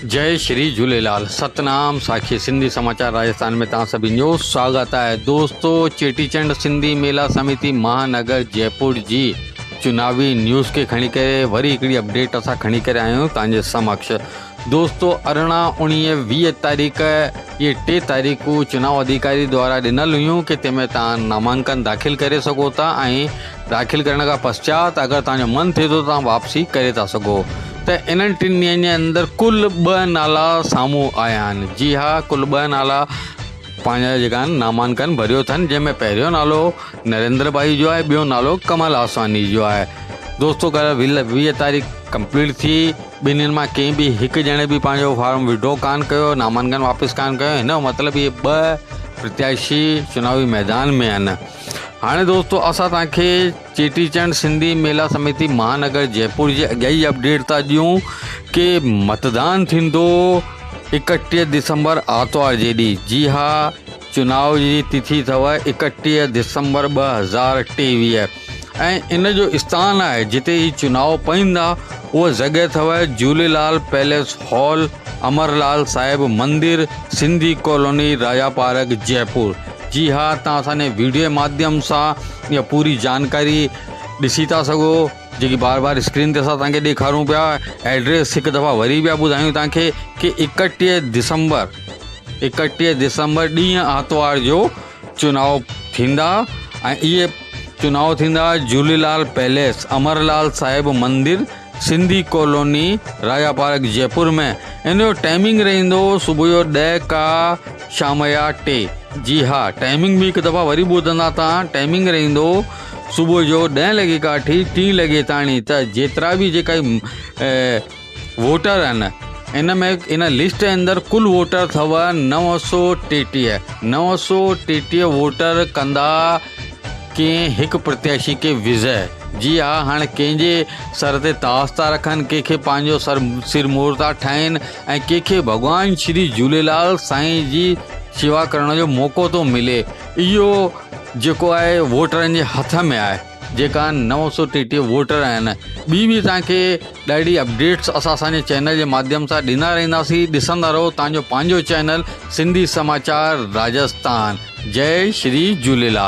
جئي شري جهوليلال ستنام ساکي سنڌي سماچار راجستان ۾ توهان سڀني جو سواگت آهي دوستو چيٽي چنڊ سنڌي ميلا سميتي مهانگر جئپور جي چناوي نيوز کي کڻي ڪري وري هڪڙي اپڊيٽ اسان کڻي ڪري آيا آهيون توهان جي سمڪش دوستو 18 19 20 تاريخ اهي ٽي تاريخون چناء اڌيڪاري دوارا ڏنل هيون ڪي تنهن ۾ توهان نامانڪن داخل ڪري سگهو ٿا ۽ داخل ڪرڻ کان پشچات اگر توهان جو من ٿئي ٿو ته توهان واپسي ڪري ٿا سگهو ته انهن ٽن ڏينهن جي اندر ڪل ٻه نالا سامهون آيا آهن جي ها ڪل ٻه نالا پنهنجا جيڪا آهن نامانڪن ڀريو اٿن جنهن ۾ پهريون نالو نريندر ڀائي جو آهي ٻيو نالو ڪمل آسواني جو آهي دوستو ڪل 20 تاريخ ڪمپليٽ ٿي ٻنهين مان ڪنهن به هڪ ڄڻي به پنهنجو فارم وڊرو ڪانه ڪيو نامانڪن واپس ڪانه ڪيو هن جو مطلب اهي ٻه پرتياشي چناوي ميدان ۾ آهن هاڻي دوستو اسان توهان کي چيٽي چنڊ سنڌي ميلا سميتي مهانگر جئپور جي اڳيان ئي اپڊيٽ ٿا ڏيون ڪي متدان ٿيندو 31 ڊسمبر آتوار جي ڏينهن جي ها چناء جي تٿي اٿو 31 ڊسمبر 2023 ۽ ان جو اسٿان آهي جتي هي چناء پئيندا اها جڳهه اٿو جهوليلال پيلس هال امرلال صاحب مندر سنڌي ڪالوني راجا پارڪ جئپور جي ها تان اسان جي ويڊيو جي ماڌيم سان اها پوري جانڪاري ڏسي ٿا سگهو جيڪي بار بار اسڪرين تي اسان تان کي ڏيکارون پيا ايڊريس هڪ دفعا وري پيا ٻڌايون تان کي ڪي 31 ڊسمبر 31 ڊسمبر ڏينهن آتوار جو چناء ٿيندا ۽ اهي چناء ٿيندا جهوليلال پيلس امرلال صاحب مندر سنڌي ڪالوني راجا پارڪ جئپور ۾ ان جو ٽائمنگ رهندو صبح جو 10 کا شام جا 3 جي ها ٽائمنگ به هڪ دفعا وري ٻڌندا تان ٽائمنگ رهندو صبح جو 10 لڳي کان وٺي 3 لڳي تاڻي ته جيترا به جيڪا ووٽر آهن ان ۾ ان لسٽ جي اندر ڪل ووٽر اٿو 933 933 ووٽر ڪندا ڪنهن هڪ پرتياشي کي وزئه جي ها هاڻي ڪنهن جي سر تي تاس ٿا رکن ڪنهن کي پنهنجو سر سر مور ٿا ٺاهين ۽ ڪنهن کي ڀڳوان شري جهوليلال سائين جي شيوا ڪرڻ جو موقعو ٿو ملي اهو جيڪو آهي ووٽرن جي هٿ ۾ آهي جيڪا 933 ووٽر آهن ٻي به توهان کي ڏاڍي اپڊيٽس اسان اسان جي چينل جي ماڌيم سان ڏيندا رهنداسين ڏسندا رهو توهان جو پنهنجو چينل سنڌي سماچار راجستان جئي شري جهوليلال.